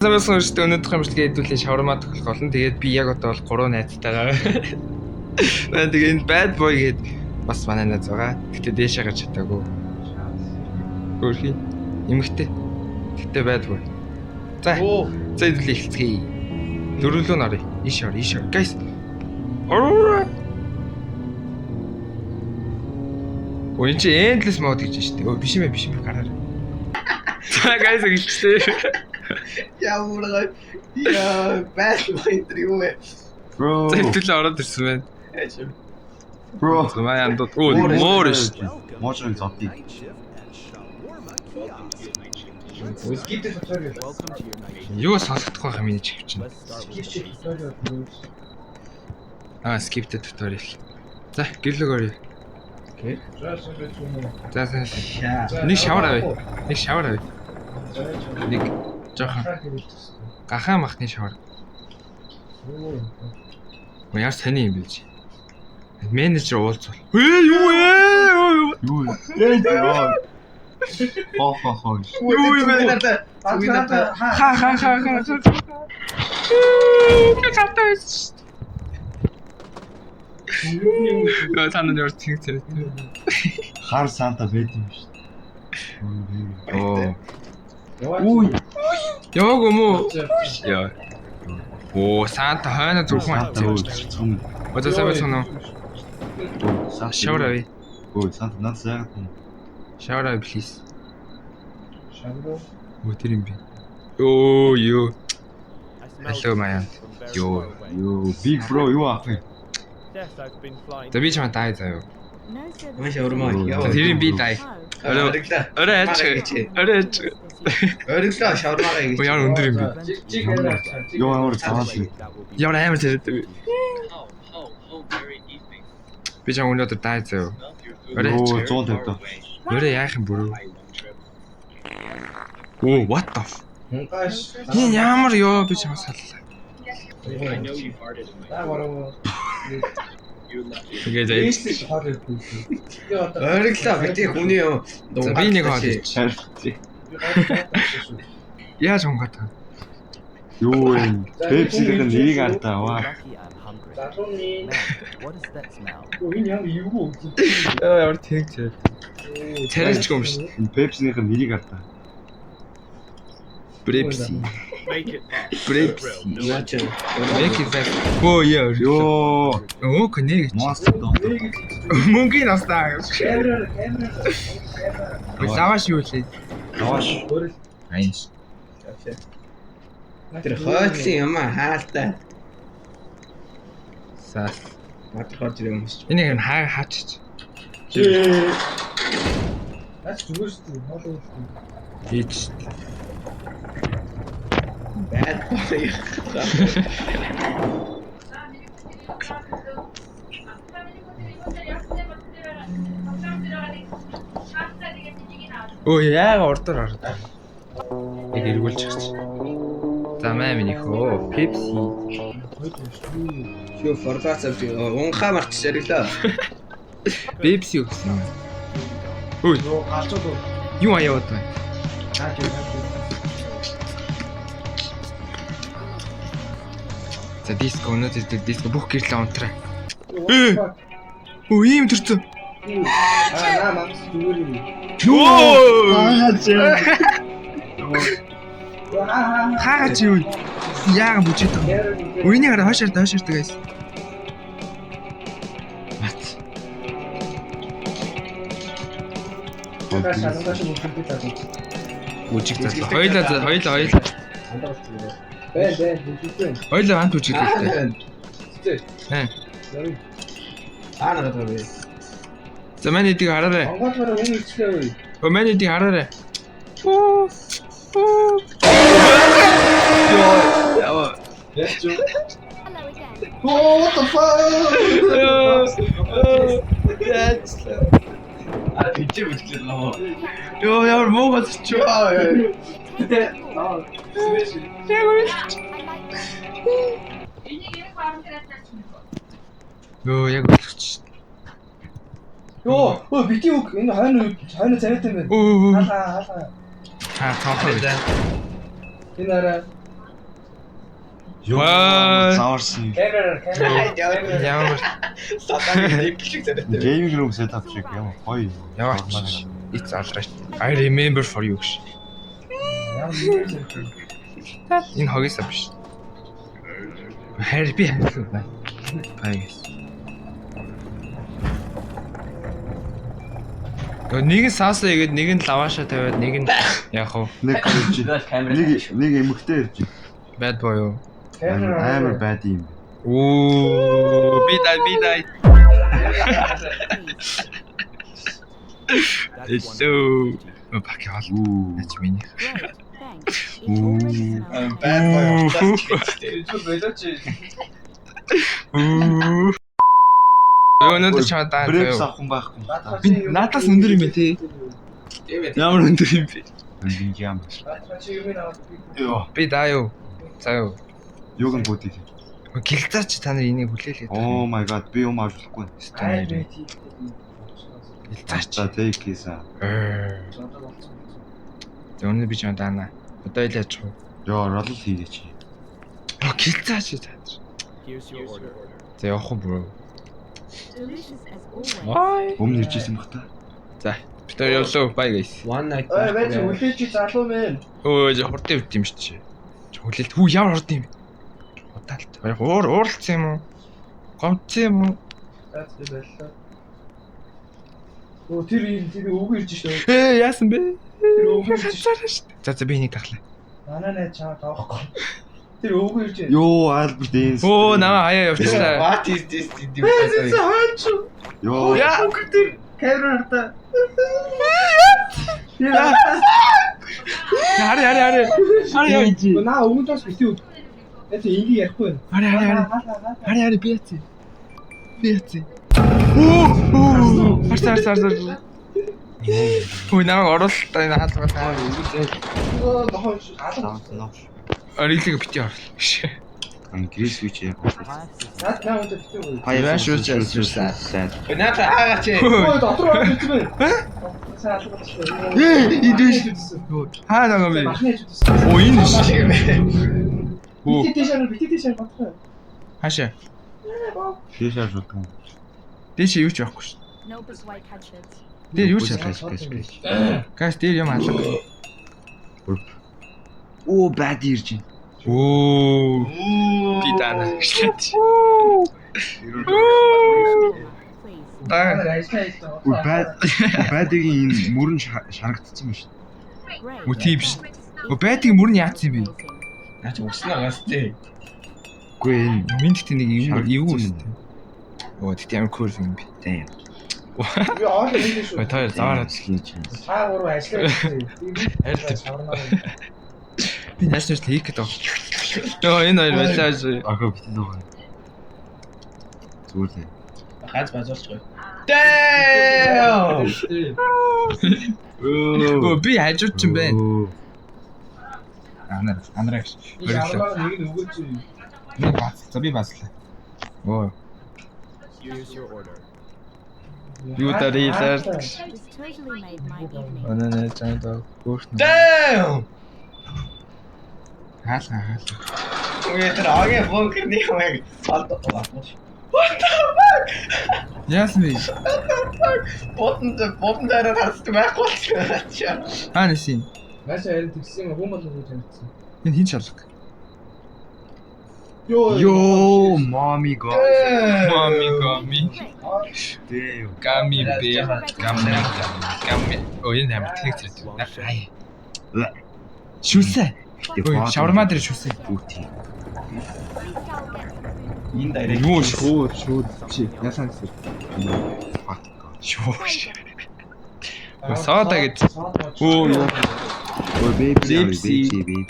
Самбасан өөртөө өнөөдрийн хамжлагын хэдүүлээ шаурма тохиолох болно. Тэгээд би яг одоо бол 3 найзтайгаа. Байна тэгээд энэ bad boy гээд бас манай найз байгаа. Гэтэ дээшээ гарч чадаагүй. Өөрхий. Эмэгтэй. Гэтэ bad boy. За. За хэдүүлээ эхэлцгээе. Дөрвөлөө нарыг. Иш ор, иш ор. Guys. Ороо. Өө энэ чи endless mode гэж байна шүү дээ. Өө биш юм ээ, биш юм ээ гараарай. За guys эхэлчихлээ. Ямар гоё. Яа, bad boy энэ юу вэ? Bro. За хэдүүлээ ороод ирсэн байна. Bro. Манай андууд. Өө муур шүү. Можрыг зодъё. Юу сонсохдох байх юм миний чихв чинь. Аа, skip the tutorial. За, гэрлэг орё. Окей. За, за. Нэг шавар авъя. Нэг шавар авъя. Нэг жоохон гахаа махны шавар. Мө яар сони юм бэ чи. Менежер уулзвал. Ээ юу вэ? Юу вэ? Яа. Хо хо хо. Юу юм бэ? Ха ха ха ха. Би гартаа байсан шүү дээ. Яа танад яар цэг царайтай. Хар Санта байд юм шүү. Оо. Үгүй. Яваагүй юм уу? Яа. Оо, Санта хойно зүрхэн Санта хатсан. өө. Одоо сайн байцгаана уу? Шавар авъя. Өө Санта над сайхан юм. Шавар авъя please. Өө тэр юм би. Өө юу. Hello my aunt. Йоо. Йоо, big bro юу аах вэ? За би чамаа даа заяа. Маш урмаа. За тэр юм би даа. Ориглоо. Орой альч. Орой альч. Ориглоо шаурмагаа Өө гэж. ямар өндөр юм бэ? Йоо ямар цаас вэ? Ямар амар царайтай бэ? Би чам өнөөдөр даа заяа. Орой альч. Йоо 150 доо. Орой яах юм бүрүү? Оо what the f. Энэ ямар ёо би чамаа саллаа. Тэгээ заяа. Ориглоо бити хүний юм. За би нэг хоол ич. Яаж хонгаад байгаа? Юу вэ? Пепсигийн нэрийг ардаа ваа. Яа ямар тэнэг царай. Царайчгүй юм шүү. Пепсигийн нэрийг ардаа. Брепси. Брепси. Яа ч. Make it fast. Оо яа. Йоо, Өө кнэг. Monster доо. Мөнгөний настаа. Лаваш юу лээ? Лаваш. Айнш. Тэр хойтлын юм аа хаалтай. Сас. Мадах орж ирэх юм шиг. Энийг нь хаа хаачих. Ийч. Bad boy. Өө яага урдаар ороод. Яг эргүүлж чагч. За маа миний хөө. Пепси. Юу форгац авч унхаа марч ориглоо. Пепси өгсөн юм. Өө. Юу аяад байна? За диско өнөөдөр дээр диско бүх гэрлээ унтраа. Ээ. Өө ийм төрсөн. Йоо! Хаагач юу? Яагаад бүжээд байгаа юм? Өө энийг хараа хойш хард хойш хард guys. What? Бүжиг задлаа. Хоёлаа хоёлаа хоёлаа. Хоёлаа хамт бүжиглээ. Хэ. Аа нагаад байгаа би. За манай эдийг хараарай. Өө манай эдийг хараарай. Оо. Оо. Йоо. Яа. Oh, what the fuck? Яаж. А тийч бүжиглээ нөө. Йоо ямар муу болчих. Яа. Йоо яг ойлгоч. Йоо, өө бити үг энэ хойно хойно царайтай юм байна. Өө. Халаа халаа. Та цонхоо. Энэ арай Йоо, заварсан. Камераар камераар. Ямар Сатаны дэвлэг зэрэгтэй. Gaming room setup шиг ямар гоё. яваач. It's all right. I remember for you гэж. Ямар юм. Энэ хогисоо биш. Хайр би хайрлаа. Бай. Бай guys. Йоо, нэг нь саасаа игээд нэг нь лаваша тавиад нэг нь яг уу Нэг ирж. Камера. Нэг эмэгтэй ирж. bad boy юу. Амар байд юм. Оо, би дай би дай. Hello. Бак яал. Үу. Яч миний. Great, thanks. It already smells Bad boy уцаас. Тэр болооч. Оо. Йоо, өнөөдөр чамд даа. Брекс авах хүн байхгүй. Би надаас өндөр юм бэ те. Тийм ээ. Ямар өндөр юм бэ? Энд юм. Чи юм аваад би. Йоо. Би даа юу. За юу. Юуг нь бүдий. Гэлзаач та нар энийг хүлээлгээд. Oh my god, би юм авч болохгүй. Аа би тийм. Гэлзаач. За take хийсэн. За өнөө би чамд даана. Одоо ил яаж вэ? Йоо, ролл хийгээч. Йоо, гэлзаач та нар. За явах уу bro. delicious as always. Bye. Өмнө ирж исэн бах та. За, бид нар явлаа. Bye guys. One night. Ой, байж хүлээж чи залуу мэн. Өө, жи хурдан өвд юм чи. Хүлээлт. Хүү ямар хурдан юм. Удаалт. Уур ууралцсан юм уу? Гомдсон юм уу? За зү байлаа. Өө тэр юм тэр өвгөн ирж шүү. Ээ, яасан бэ? Тэр өвгөн ирж шүү. Ганцаараа шүү. За за би энийг таглаа. Манай найз чамаа таахгүй. Тэр өвгөн ирж байна. Йоо, Альберт Эйнс. Өө, намаа хаяа явчихлаа. What is this? Бэ хойч. Йоо. Яа. Өвгөн тэр камер хартаа. Хари хари хари. Хари хари. Наа өвгөн тас битүү. Яг ингэ ярихгүй байна. Хари хари хари. Хари хари би яцээ. Би яцээ. Оо, оо. Харс харс харс. Хөө намайг оруулалтаа энэ хаалгаа. Өө нохоо алга. Ориглыг бити оруулах. Англи switch яг. Наад наа өндөр битүү. Баяр шүү шүү. Надаа хаагач. Өө дотор орж ирсэн бэ. Сайн алга болчихлоо. Ээ, идэвш. Хаа нэг юм бэ? Махны хажууд байсан. Оо энэ шиг юм бэ. Оо Бити тийш бити тийш бодох. хаашаа. Шиш шууд. Дээш юу ч явахгүй шүү. No but why catch it? Дээр юу ч алга. Газ дээр юм алга. Оо, бад ирж байна. Оо би даана. Please. Даа. Ажиллаа хийсэн. Үгүй бад бадгийн энэ мөрөн шарагдсан байна шүү. Great. Үгүй тийм ш. Үгүй байдгийн мөр нь яатсан юм бэ? Наач уснаа гас тий. Үгүй энэ Минь гэхдээ нэг юм эвгүй Шарагдсан үстэй. Оо тэгтээ ямар cool юм бэ? тийм. Би хоол хийлээ шүү. Ой та хоёр заваараа хийж байна. Та гурав ажиллаа хийсэн. Харин Шавармаа. би нааш нааш хийх гэдэг. Йоо энэ хоёр байлаа шүү. Ахаа битэн дуугаа. Зүгээр л. Гац базуулж гоё. Damn! Өө би хажууд ч юм байна. Анар анараа гэж. Шавармаа нэг нь өгөөч. Би бац. За би бацлаа. Оо. Юу дарийлаар. This totally made my evening. Оноо нэ чамд хөөх. Damn! Хаалга хаалга. Үгүй тэр агийн бункерны юм яг салд байна. What the fuck? Яасан бэ? Ботон ботон дээр харсан байхгүй болчихсон. Аа нэсин. Наашаа харин тэгсэн юм хүн болов уу танилцсан. Энэ хин шалга. Йоо. Йоо, mommy god. Мами гами. Damn. Гами бэ. Гами гами. Оо энэ амар тэнэг зэрэг. Хай. Шүлсэ. Ой, шаварма дээр шүлсэ. Бүгд. Please go get some food. Энэ дайрыг Юу шууд шууд чи яасан гэсэн. Шуу. Сода гэж. Оо юу. Ой, baby. Pepsi. Baby.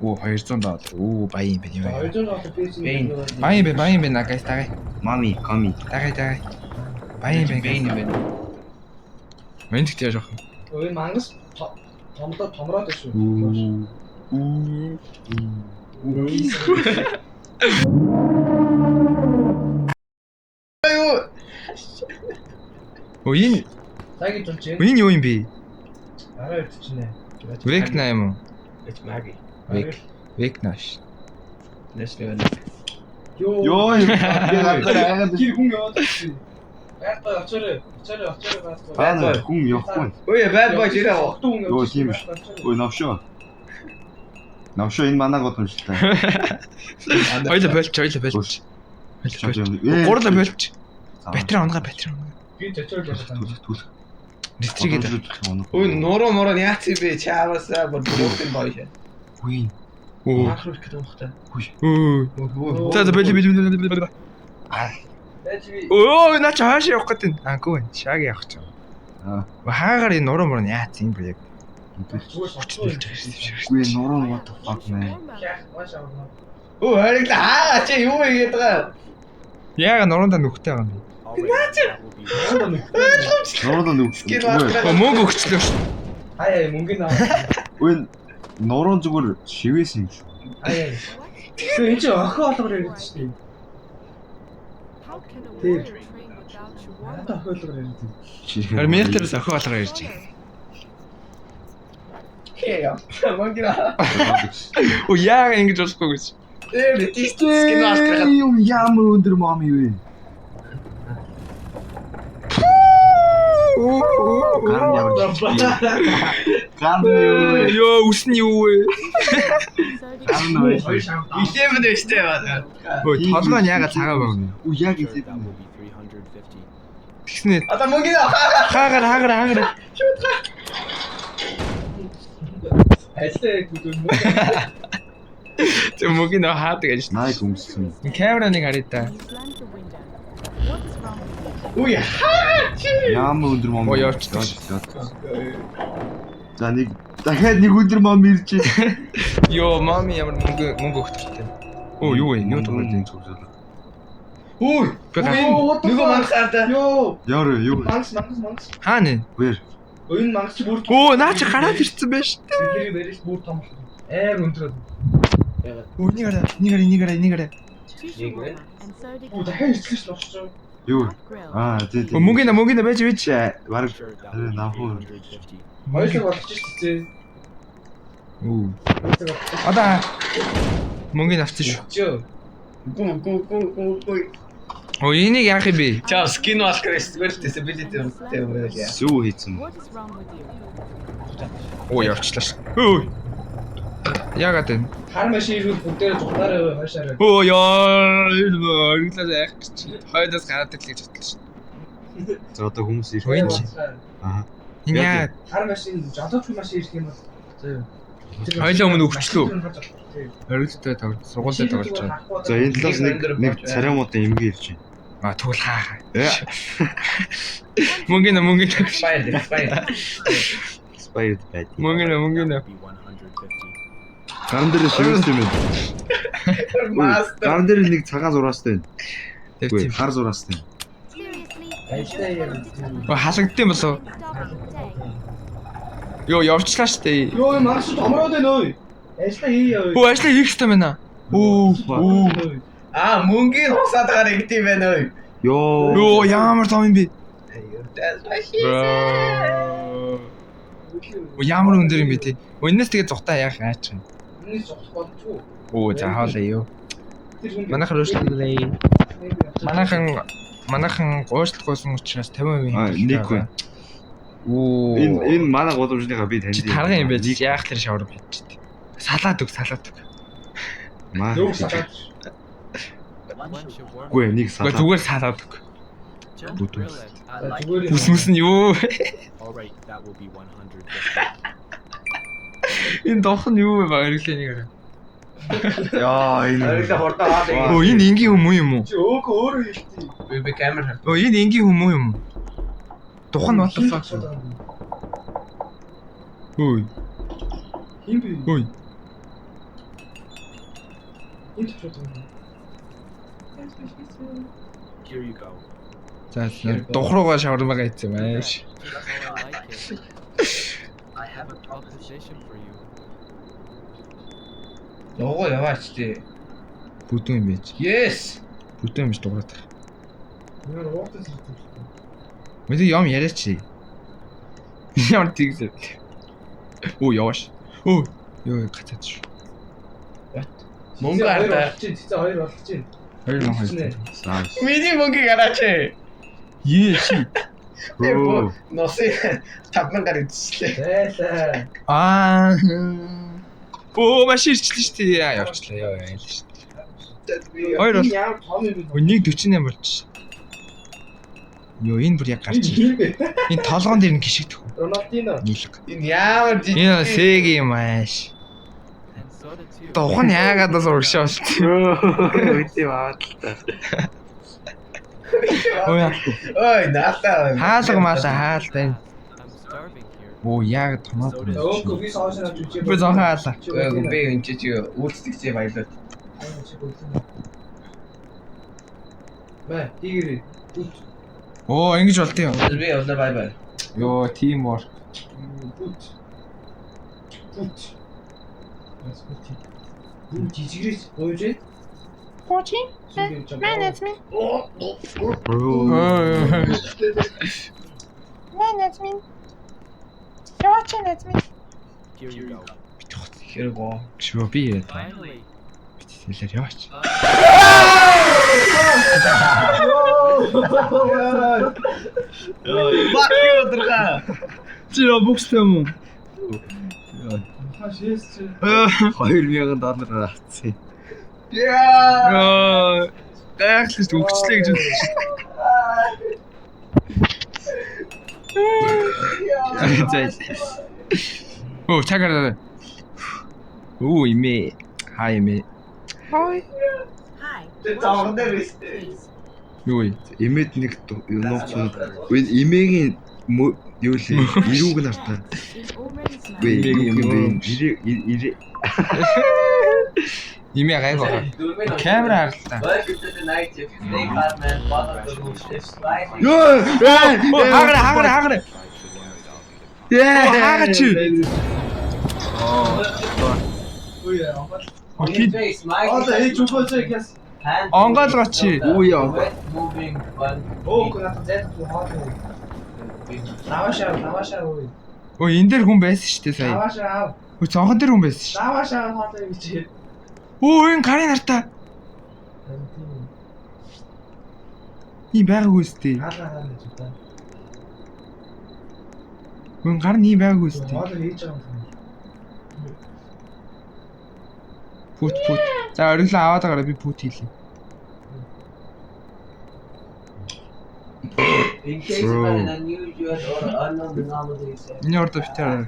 Оо 200 доллар. Оо баян юм байна юм. 200 доллар пенсийн. Баян бэ, баян бэ нагаас тагай. Mommy, come. Тагай тагай. Баян бэ. Бэйн юм байна. Мэн тэгтээ яах вэ? Өө мангас томлоо томроод байна шүү. Оо энэ Цагийн тулж байна. энэ юу юм бэ? Арай өвчнэ. Векна юм уу? Эч маги. Век Векна ш. Нэслээ байна. Йоо. Йоо, би гадар айгаад Тэр хүн яваад ирсэн. Bad boy очоорой. Очоорой, очоорой bad boy. Баа хүн явахгүй. Ой, bad boy жирээ. Хотон хүн Йоо, явж тийм биш. Ой, новшоо. Новшоо энэ манай годомжтой. Хоёлоо болч, хоёлоо болч. Хоёлоо болч. Гурлаа болч. Батарей унгаа, батарей унгаа. Би очоорой яваад байна. Түлх. Нэвтрийгээд. Ой, нуруу муруу яац юм бэ? Чаавасаа бүр broken boy шээ. Үгүй. Оо. Анх руу ирэх юм хта. Оо. За за боли боли боли боли. Байж би. Өө, наа чи хаашаа явах гэдэг юм? Аагүй байна. Шааг явах гэж байгаа. Аа. Хаагаар энэ нуруу муруу яац юм бэ яг. Зүгээр Хүч нэлж байгаа юм. Үгүй нуруу what the fuck man. Яах, маш авна. Өө, хариглаа. Аа, чи юу хийгээд байгаа юм? Яага нуруундаа нүхтэй байгаа юм бэ? Нуруу нүг. Skin walker. Өө, мөнгө өгчлөө шүү. Хаяа мөнгө нь аваа. Үгүй нуруу зүгээр шивээс юм шүү. Хаяа. Тэгээ энэ чинь охин олгоор яриад шүү дээ. How can a Тэр. warrior train without shawarma? Надад охин олгоор яриад. Харин минийх дээрээс охин болгоо ярьж байна. Хээ. Мөнгө наа. Өө, яага ингэж болохгүй гэж. Э, skin walker. Юм ямар өндөр мом юу вэ? Гар нь ямар Гар нь юу вэ? Йоо, үс нь юу вэ? So did Гар нь вэ? Илэм нь штэ байна. Өө, толгой нь яага цагаан байгаа юм. Үгүй яг илээ. Тэгснэ Одоо мөнгө наа. хаагаар хаагаар хаагаар. Ажлаа яг үгүй. Тэг мөнгө нөө хаадаг гэж. Найк өмссөн. Камераныг харъя та. You slammed the window. What's wrong with you? Үгүй хаа чи. Ямар өндөр мом. Ой, явчихлаа. За нэг дахиад нэг өндөр мом ирж байна. Йоо, мами ямар мөнгө мөнгө өгөх төртэй. Өө, юу вэ? Юу тоглоод байна? Үгүй. Би гар- Нөгөө мангасаар да. Йоо, Яар юу вэ? мангас мангас мангас. Хаана? Вэр. Өө энэ мангас чи бүр Өө, наа чи гараад ирсэн байж тээ. Тэр барил бүр том болох. Амар өндөр. Өө, нэг гараа, нэг гараа, нэг гараа, нэг гараа. Two shawarma and so did Оо дахиад ирсэн шүү дээ. Юу? Hot grill. Аа тий тий. Өө, мөнгө нэ, мөнгө нэ байж байж. Бараг навхуу. Хоёулаа болгож шүү дээ. Өө. Хоёулаа болгож. Одоо мөнгө авсан шүү. Чөө. Гү гү гү гү гү. Өө, энийг яах юм бэ? Чаа skin walker зүгээр л disability юмтай юм яа. Сүү хийцэн. What is wrong with you? Өө, явчлаа шүү. Өө. Яагаад вэ? Хар машин ирвэл бүгдээрээ зүгтаарай хойшоорой. Өө, яа, орглоо яах гэж. Хойноос гараад ирлээ гэж бодлоо шүү. За одоо хүмүүс ирэх. Өө, энэ чи. Аа. Энэ яа? Хар машин, жолоочгүй машин ирэх юм бол зөө. Хоёулаа өмнө өгчлөө. Орилтой тоглож, сургуультай тоглож байгаа. За энэ талаас нэг нэг царай муутай эмгээ ирж байна. А тэгвэл хаа. Э. Мөнгө нэ, мөнгө нэ. Expired, expired. Expired байд. Мөнгө нэ, мөнгө нэ. Гаран дээр шивээс юм байна. Мастер. Гаран дээр нэг цагаан зураастай байна. Үгүй Тавьчих. хар зураастай. Seriously? Ажлаа яа. Өө, халагдсан болов. Starving day. Йоо, явчлаа штэ. Йоо, мангас томроод байна ой. Ажлаа хий яа. Өө, ажлаа хийх хэрэгтэй байна. Өө, өө. Аа, мөнгөний хусаад байгаа ингэдэм юм байна ой. Йоо. Йоо, ямар том юм бэ? That's my shit. Өө, ямар өндөр юм бэ те. Өө, энэс тэгээ зүхтаа яах аач юм. Энэс зогсох боломжгүй. Өө, за хаалаа юу. Тэр хүн Манайхан өөрчлөлөө. Манайхан манайхан гоочлохгүйсэн учраас 50% Аа, нэг хүн. Оо. Энэ энэ манай гудамжныхаа би таньд. Чи тарган юм байж яах тэр шавар байж тээ. Салаад өг, салаад өг. Маа. Нүг салаад. Үгүй нэг Үгүй салаад. зүгээр салаад өг. Бүдүүн. Зүгээр Бүс мүс нь юу? Alright, that will be 150. Энэ дох нь юу вэ? Бариглаа нэг арай. Яа энэ. Орилоо хурдан аваад Өө, энэ энгийн хүмүүс юм уу? Чи өөх өөрөө хэлтий. Би би камер хар. Өө, энэ энгийн хүмүүс юм уу? Дух нь what the fuck? Ой, Хин бэ? ой. Хин тавьчихсан юм. Here you go. За, дух руугаа шавармага хийсэн байж. Just how I like it. I have a proposition for you. Нугуу яваач тий. Бүдүүн юм байж. Yes. Бүдүүн юм биш дуурайд. Нэр уутас ирсэн. Мэдээ юм яриач. Ямар тэгсэ. Өө явааш. Өө ёо гацаад шүү. What? Мөнгө хардаа. Цэцэн хоёр болох чинь. 2002. Саас. Миний мөнгөийг хараач. Ее чи. Өө. Носын 5000 гар идчихлээ. Зайлаа. Аа. Оо машин ирчлээ шүү дээ. Яа явчлаа. Яа яа шүү дээ. Хоёр бол Ямар том юм бэ? 1.48 болчих. Йоо энэ бүр яг гарч ир. Энэ толгоон дээр нь гიშгдэх. Роналдино. Нийлэг. Энэ ямар жижиг. Энэ сэг юм ааш. And soda too. Духан яагаад бас урагшаа болчих. Үгүй аваад л та. Оо яа. Ой, наалаа. Хаалга маалаа хаал тань. I'm starving here. Оо яагаад томоод байна. Өөгүй би сошиал авч үчи. Би зонхоо хаалаа. Ой, би энэ чи үйлчлэгчээ баярлалаа. Бай, тийгэрээ. Оо ингэж болт юм. Би явлаа бай бай. Йоо team work. Бүт. Бүт. Бүт жижигрээс гуйж. Гожи. Манайц минь. Өө. Манайц минь. Яваач найз минь. Here you go. Here go. Шүү би яриад. Finally. Битэлээр яваач. Fuck you өдрга. Чи Robux юм уу? Хашээс чи. 2000 доллар авцсан. Яа. Гайхлаа шүү өгчлээ гэж бодсон шүү. За. Оо цагаар. Оо имээ. Хаа имээ. Hi. Тэр зовгон дээр өстэй. Please. Юу вэ? Имэд нэг нууц. Үгүй имэгийн юу лээ? Ирүүг нь хартаа. It already smells. Үгүй Имэгийн юм бэ? мөө. Ирээ Имээ гайгүй хаа. Камера харлаа. Йоо! Оо хаагара хаагара хаагара. Яа! Хаага чи. Үгүй яа. Оо Одоо хийж өгөөч гэс. Онгойлгоо чи. Үгүй яа. Өөгүй надад зайлгүй хоол. Лавашаа, лавашаа үгүй. Өө энэ дээр хүн байсан шүү дээ сая. Лавашаа ав. Өө цонхон дээр хүн байсан шүү. Лавашаа хоол гэж. Өө энэ гарын хартаа. Ийм байгаагүй үстэй. Хаалаа хаалаа гэж байна. Өө гар нь ийм байгаагүй үстэй. Хоол хийж байгаа юм. Пүт пүт. За ориглоо аваад гараа би пүт хийлээ. In case of an unusual or unknown anomaly, Миний ордо битээр.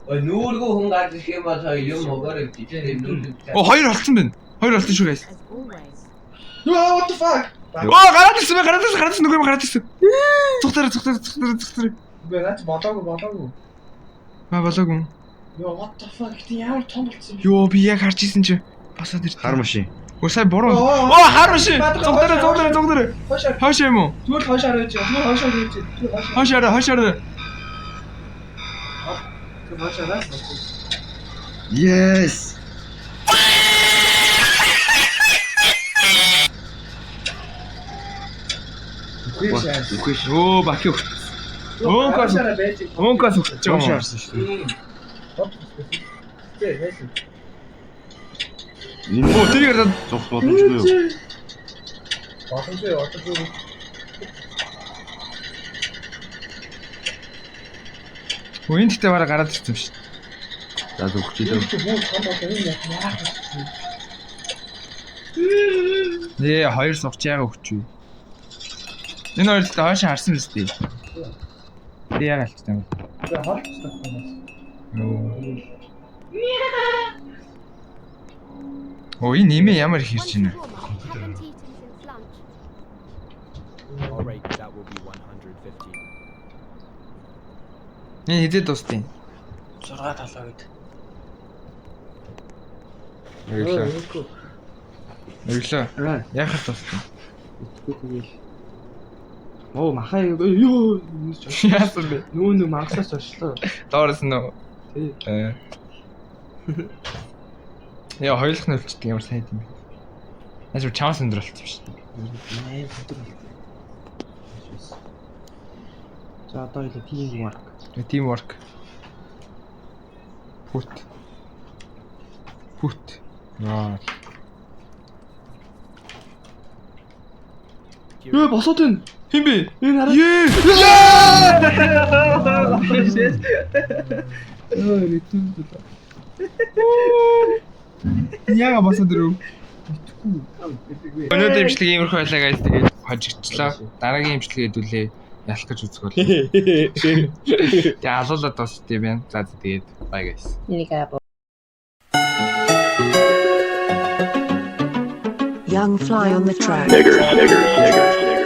Ой нүүргүү хүн гарч ирэх юм бол хоёр юм өгөөрэй гэж тэр нүүргүү. Оо хоёр болцсон байна. Хоёр болцсон шүү guys. As always. Йоо, what the fuck? Оо гараад ирсэн бэ гараад ирсэн гараад ирсэн нөгөө юм гараад ирсэн. Цухтараа цухтараа цухтараа цухтараа. Үгүй наач болоогүй болоогүй. Ба болоогүй. Йоо, what the fuck? Гэтэ ямар том болцсон бэ? Йоо би яг харж исэн чи басаад ирсэн. Хар машин. Өө сая буруу. Оо хар машин. Цухтараа цухтараа цухтараа. Хойш Хойш юм уу? зүгээр л хойш хараа байж. Зүгээр хойш хараа байж. Зүгээр хойш. Хойш хараа хойш хараа. Зүгээр хойш хараа. Yes. Үгүй шүү. Өө баки өгч. Хойш хараа байж. Мөнкос өгч Хойш байгаа юм. харсан шүү. Тэ, байсан. Энэ Оо тэрийг хараад зогс боломжгүй юу? Боломжгүй одоо зүгээр. Өө энэ дэхтэй бараг гараад ирсэн юм шүү. За зүгч илүү. Чи бүр том болоо юм яах вэ? Ээ хоёр сувч яага өгч үү. Энэ хоёр дэхтэй хойш харсан биз дээ. Би яага алчсан юм. Тэгээ хоолцсон юм. Оо. Оо энэ нэмээ ямар их ирж One байна. shawarma. Haven't eaten since lunch. All right, that will be 150. Энэ хэдээ дуустын? 6 7 үед. Өглөө. Өглөө. Яхад дуустын? Үгүй тэгэл. Оо махаа ёо Яасан бэ? нүүн нүү мангасаас очлоо. Доороос нь үү? Тий. Э. Яа хоёулах нь өлчдөг ямар сайн юм бэ? Наач чамаас өндөр болчих юм шүү. Нээ өндөр болтой. За одоо илүү team work. Team work. Пүт. Пүт. Наа. Юу босоод байна? Хин бэ? Энэ хараа. Ее! Өө ритм дүү. Яга босоод ирэв? Өнөөдөр имжлэг иймэрхүү байлаа guys, тэгээд хожигчлаа. Дараагийн имжлэг хэдүүлээ ялах гэж үзэх бол. Тэгээ алуулаад дуусчих юм байна. За за, тэгээд bye guys. Young fly on the track. Nigger, nigger, nigger.